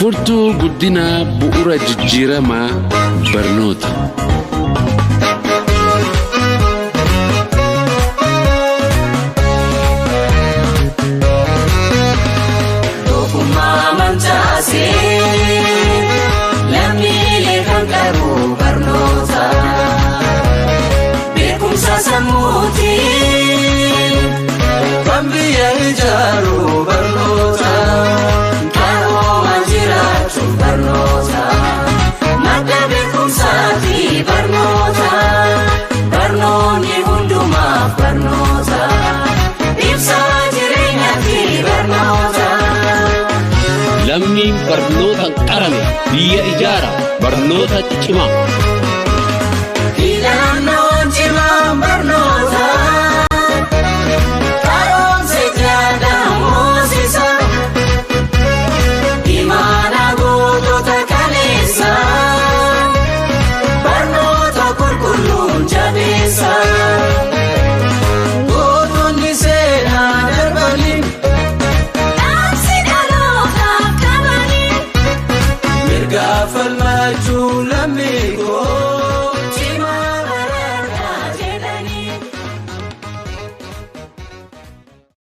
Furtuu guddinaa bu'uura jijjiiramaa barnoota. Ogummaa mancaasee lammiilee kan qabu barnoota. Beekumsa sammuutiin kan biyya ijaaru barnoota. Qaroomaan jiraachuuf barnoota. Madda beekumsaati barnoota. Barnoonni hundumaaf barnoota. Ibsaa jireenyaati barnoota. Lammiin barnootaan qarame biyya ijaara barnootatti cimaa. Filannoon cimaan barnoota. Qaroomsa jaadaan moosisa. Imaana gootota kaleessa. Barnoota qulqulluun jabeessa. Gootonni seenaa darbanii Dhaamsi dhalootaaf qabanii. Mirga falmachuu lammii koo.